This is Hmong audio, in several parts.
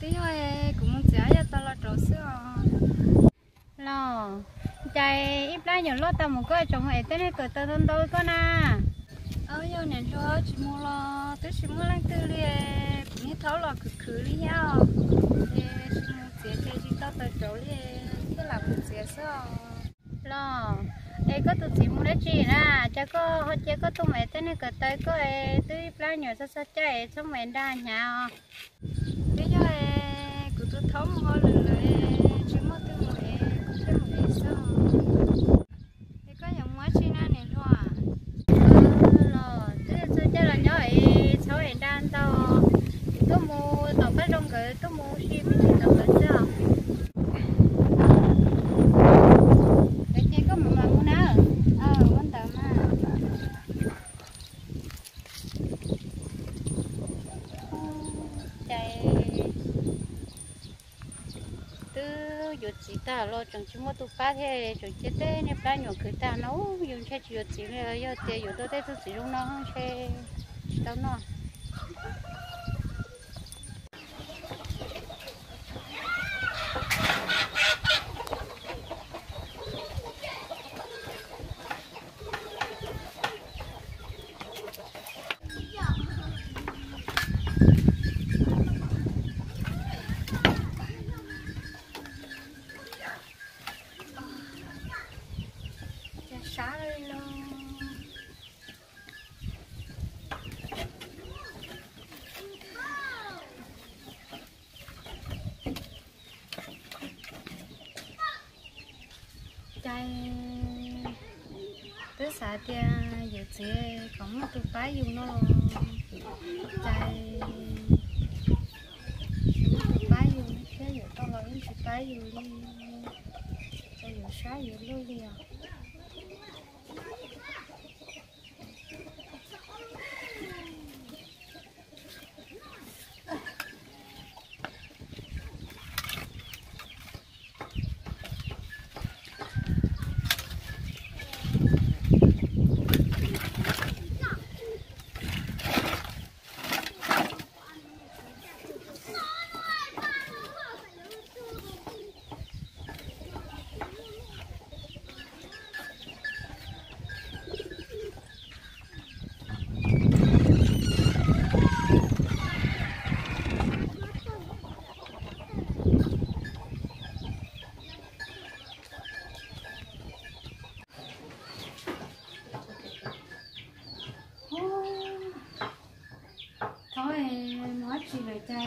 Yog kuv mus txiav yog tau los rauv xwb os. Los, cas ib plab nyuam loj tau mus koj tseem mus ev tej neeg kawm taw ntau ntau koj na? Yog niam hluas, tsis mus los twb tsis muaj leej twg li, kuv niag thaub los khwv khwv li thiab os. Ces tsis mus txiav ces tsis tau taws rauv li, thiaj lam mus txiav xwb os. Los, es koj tus txiv mus dab tsi na? Cas koj ho cia koj tuaj mus ev tej neeg kawm taw koj es twb ib plab nyuam txog txog caij es txhob mus ev nra hnyav os. Twb yog es kuv tus thaub mus hauj lwm lawm, tsis muaj twg mus ev, kuv thiaj mus ev xwb. Es koj yuav mus dab tsi na niam hluas? Los twb txog caij los nyob es txhob ev nra ntau, kuv tuaj mus tom Paj Zoo nkawd tuaj mus si me ntsis tom nkawd xwb os. Ces koj mam mam mus na. Ua ntawd mas. Ces twb yuav txiv tag los tseem tsis muaj tus pab thiab, tseem cia tej niag plab nyuam khwv tag no, yus ntshe tsis yuav txiv li, yog tias yuav tau tej tug txiv zoo no ntshe tsis tau noj. Cas sab li los. Cas twb xav tias yuav txiv kom muaj tus pab yus no los, cas tsis muaj tus pab yus li thiab, yuav tau los yeej tsis pab yus li, cas yuav sab yuav luag li os. Thov mus dab tsi lawm cas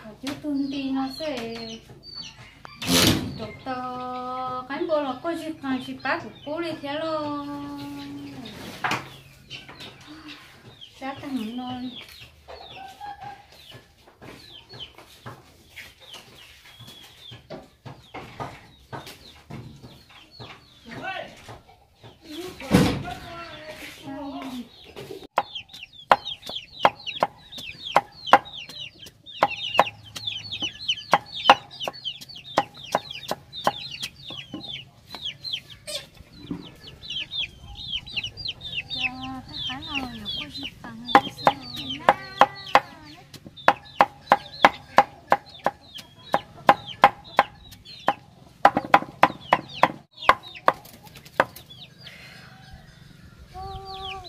kom cub tug nti no xwb. Rau tau qaib npua los kuj tsis qees tsis pab kuv pub li thiab lauj. Sab tag no. Tej qab no yuav kuj zig tas xwb.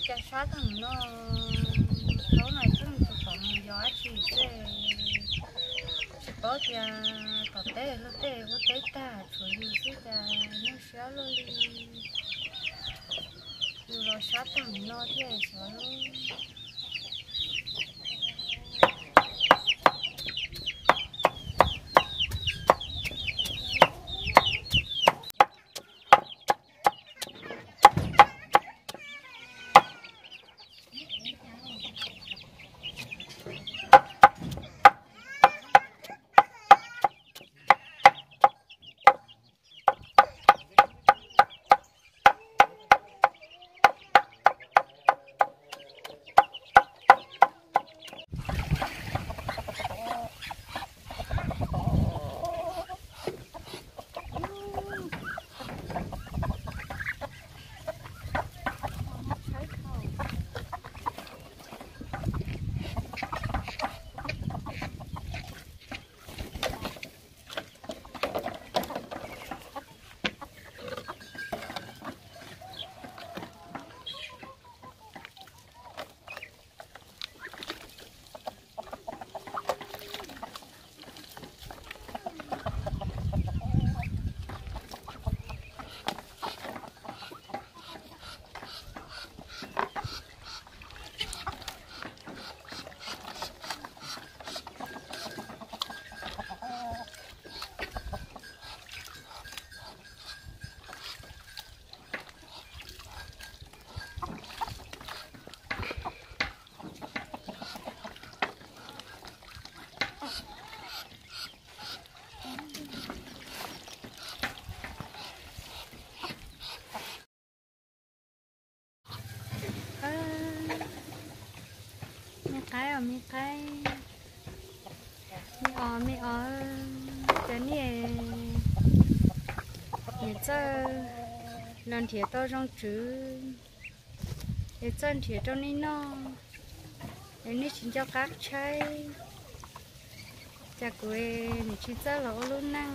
Cas sab tag no, thaum no twb mus tus tom mus yos dab tsi xwb, tsis paub tias tom teb luag tej ua teb tag tshuav yus xwb cas nyuaj siab luaj li. Yus los sab tag no thiaj xyov lauj. Qaib os me qaib, me os me os, cov niag, niam txawj los nrhiav tau zoo tswv, es txawj nrhiav rau nej noj, es nej tsis nco qab tshaib. Cas kuv nim tsis txawj los ua lub neej,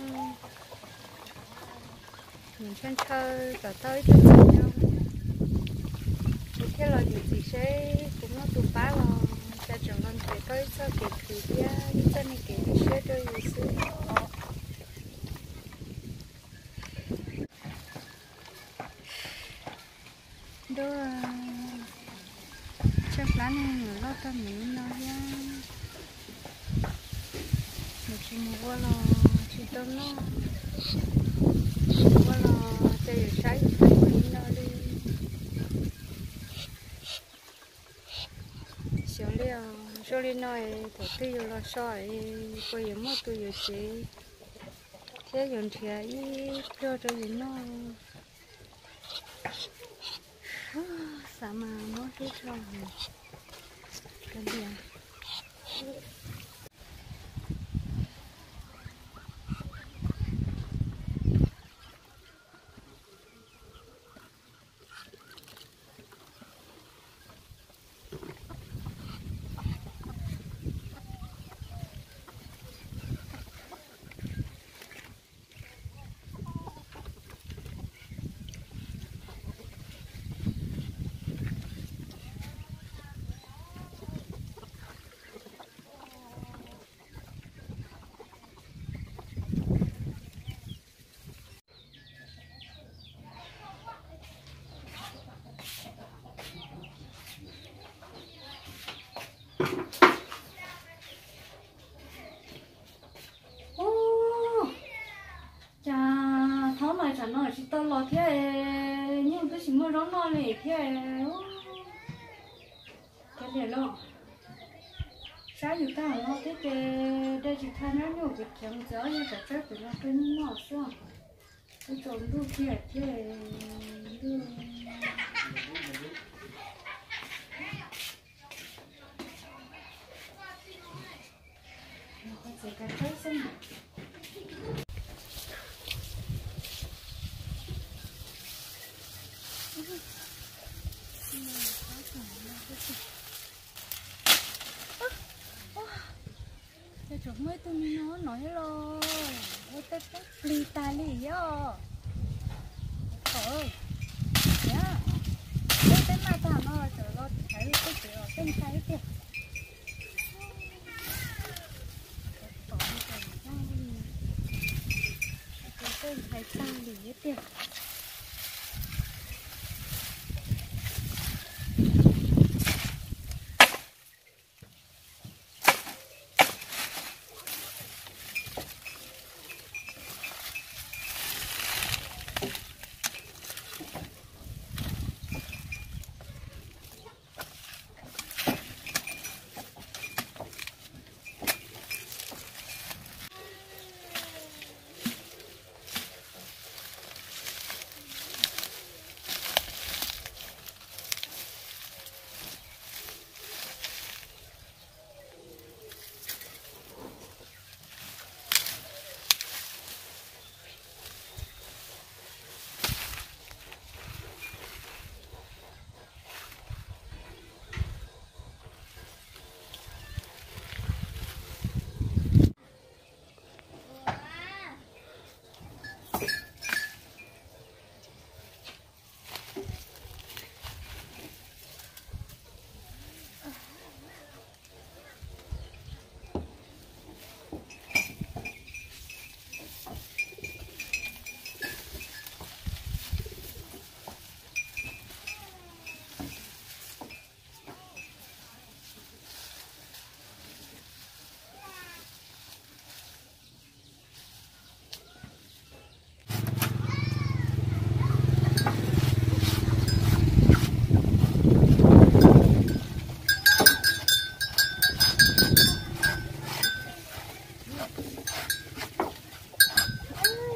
nim ntshaw ntshaw kom tau ib tug txiv no, kuv thiaj los nim txiv seb kuv muaj tus pab los cas tseem los nrhiav tau ib txoj kev khwv thiab ib txoj niag kev hlub siab rau yus xwb. Ntuj, tshaib plab ne, nws loj tag mus li no thiab. Nws tsis mus ua los tsis tau noj, ua los ces yuav saib yus tau mus li no li. Xyov li os, zoo li no es thaum twg yus los so es puas yuav muaj tus yuav tsev thiab yuav nrhiav ib pluag rau yus noj. Xav mas mob siab tshaj li. Ub, cas thaum no tsam no tsis tau los thiab, nyuj twb tsis muaj zaub noj li thiab. Ub, kav liam los, saib yus tag no thiab ces dej tsis tau nyob nyuj kuv khiav mus txiav ob nyuag kav tsawb pem no rau nyuj noj xwb. Twb tsaus ntuj kiag thiab, ntuj. Ces tseem muaj ib tug me nyuam no thiab los, ua tej pob plig tag li thiab os. Tom, thiab, tej maj tag no tseem los thaiv tej tsev os, tej ntshai ib tiag. Tom, tej ntshai tag li thiab tiag.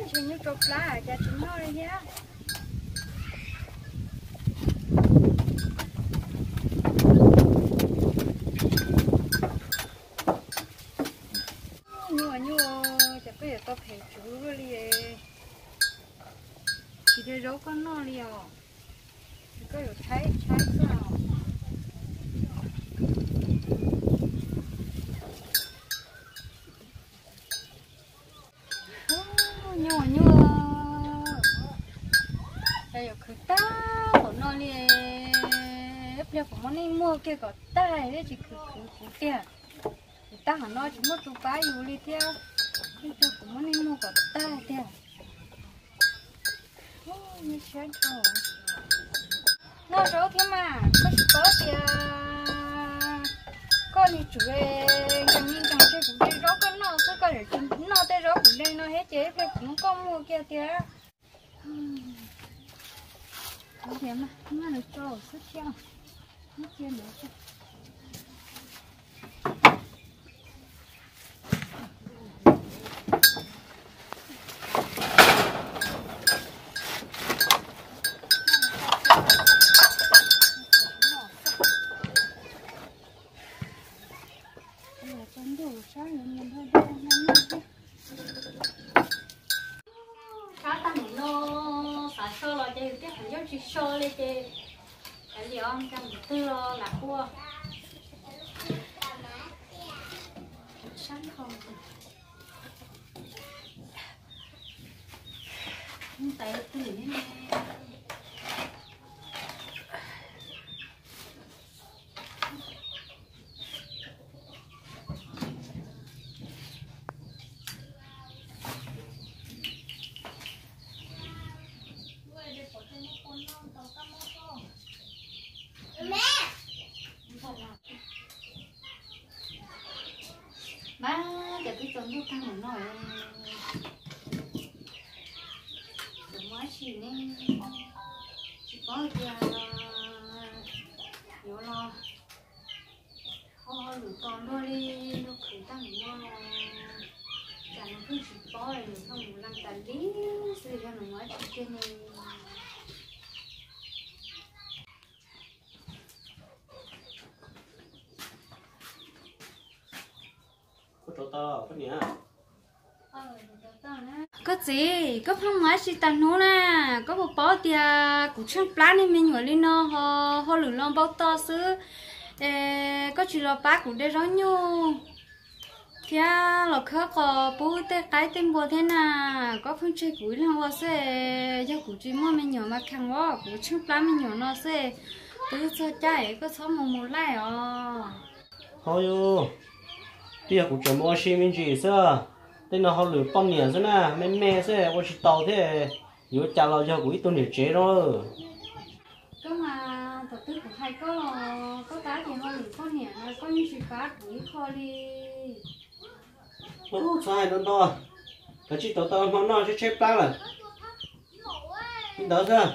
Tsis nyuj rau plab cas tsis noj li thiab. Tau phem tsuv luaj li, tsis de zaub koj noj li os. Koj yuav tshaib tshaib xwb os. Nyuaj nyuaj, cas yuav khwv tag npaum no li. Ib pliag kuv muab nej muag kiag kom tag thiab tsis khwv khwv kuv tiag. Khwv tag npaum no tsis muaj tus pab yus li thiab. Ib pliag kuv muab nej muag kom tag tiag. Noj zaub thiab mas, koj tsis paub tias koj niag tswv nkees li nkees, tseg kuv de zaub koj noj xwb, koj tseem tsis noj tej zaub kuv de no thiab ces ib pliag kuv muab koj muag kiag tiag. Ov, tias mas noj nws tso xwb thiab. Cia ntawd. Sab tag npaum no, xav so los ces yus twb qhov ncauj tsis so li ces kav liam, mus twg los lam ua. Sab nrho. Tais twg ne? Mas, cas twb tsaus ntuj tag npaum no, tseem muaj dab tsi ne? Tsis paub tias yuav los ua hauj lwm tos luag li, luag khwv tag npaum no los, cas nws pheej tsis paub li, nws pheej mus leej tas li xwb, yog nws muaj dab tsi tiag ne. Koj txiv, koj pheej mus dab tsi tas hnub na? Koj puas paub tias kuv tsheej plab niag me nyuam li no ho hauj lwm los npau taws xwb, es koj tsis los pab kuv de zaub nyuj thiab los khawb qos pub tej qaib tej npua thiab na? Koj pheej tseg kuv ib leeg ua xwb, yog kuv tsis muaj me nyuam mas kheev os, kuv tsheej plab me nyuam no xwb, twb txog caij koj txhob mus mus laij os. Hauj yus, twb yog kuv tseem mus ua si me ntsis xwb, tej no hauj lwm poj niam xwb na, me me xwb ua tsis tau thiab, yuav cas los yog kuv ib tug niam tsev zoo. Koj mas thaum twg kuv hais koj los koj tab tias hauj lwm poj niam no koj yeej tsis pab kuv ib qho li. Txhob hais ntau ntau, kav tsij tau tau hmo noj tshaib tshaib plab lawm. Li ntawd xwb.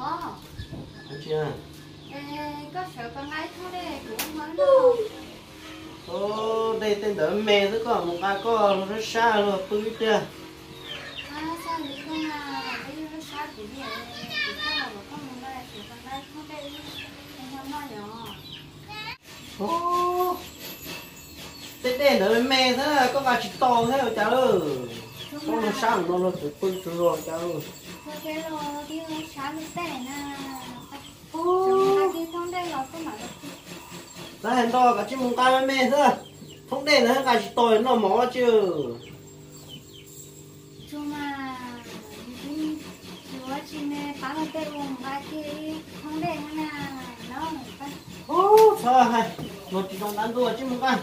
Pov, koj sawv pab nqa ib thooj dej kuv ua hmo noj. Dej tej ntawd me xwb, koj mus nqa koj luag sab sab luag pw ib pliag. Xaj li koj na, peb yug luag sab kuv li, kuv koj los kom koj mus nqa, sawv pab nqa ib thooj dej ua hmo noj yom. Tej dej ntawd me xwb, koj nqa tsis tau thiab ua cas lawm. Koj luag sab no luag tseem pw tsaug zog cas lawm. Tab hais ntau, kav tsij mus nqa me me xwb. Thoob dej ntawd nqa tsis tau noj mov tsi. Tsuas mas, yuav tsis me pab luag tej ua nqa kiag ib thoob dej no na, no. Txhob hais, luag tsis zoo dab ntub tsis mus nqa.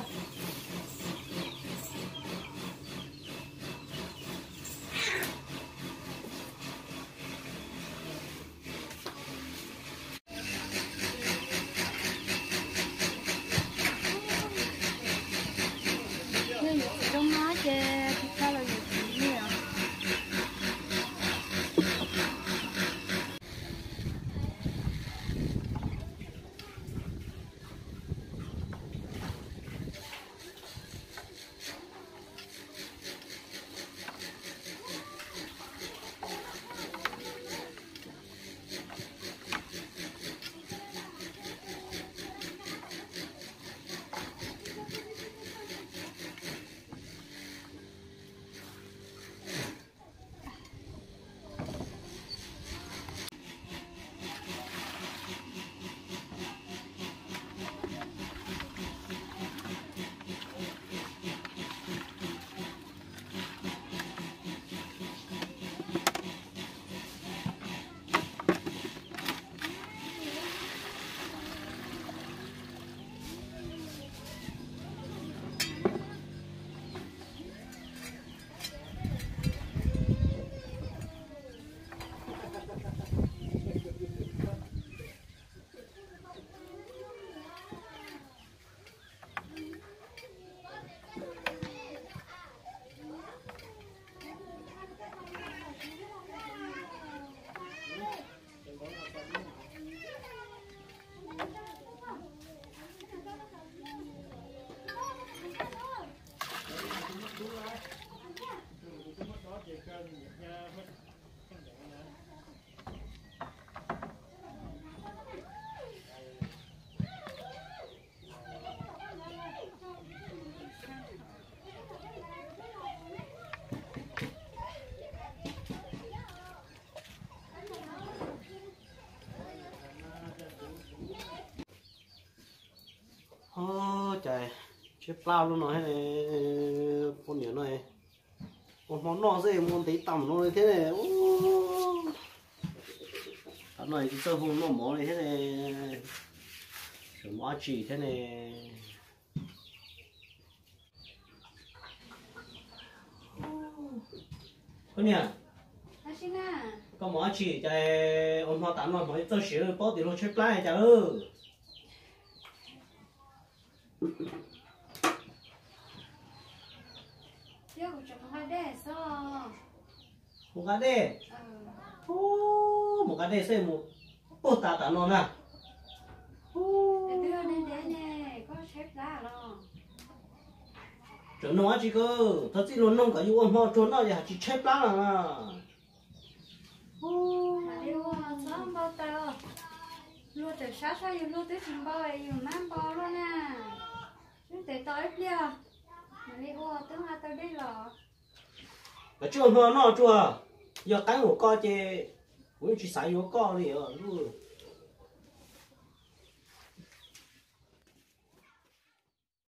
Yog yus txiv zoo no ces tsis txhob los yus txiv li os. Ov, cas tshaib plab lub no thiab ne, poj niam no. Ua hmo noj xwb mus ntev tag no li thiab ne. Tam no tsis txawj hu noj mov li thiab ne. Tseem mus dab tsi thiab ne. Koj niam, koj mus dab tsi cas ua hmo tas no hnov txoj siv paub tias luag tshaib plab cas? Mus nqa dej. Mus nqa dej xwb mus puag ta tas no na. Tseem noog dab tsi kawg, thov txij luag noog kom yus ua hmo tsuag noj yog tsis tshaib plab no na. Mam li ua txhob npau taws. Luag tawm sab sab yus luag twb tsis npau, yus mab npau luaj na. Wb ntev tau ib pliag, mam li ua twb nqa tau dej los. Koj tsis ua hmo noj tsuag, yog qaib npaum koj ces kuv yeej tsis xav yuav koj li lub.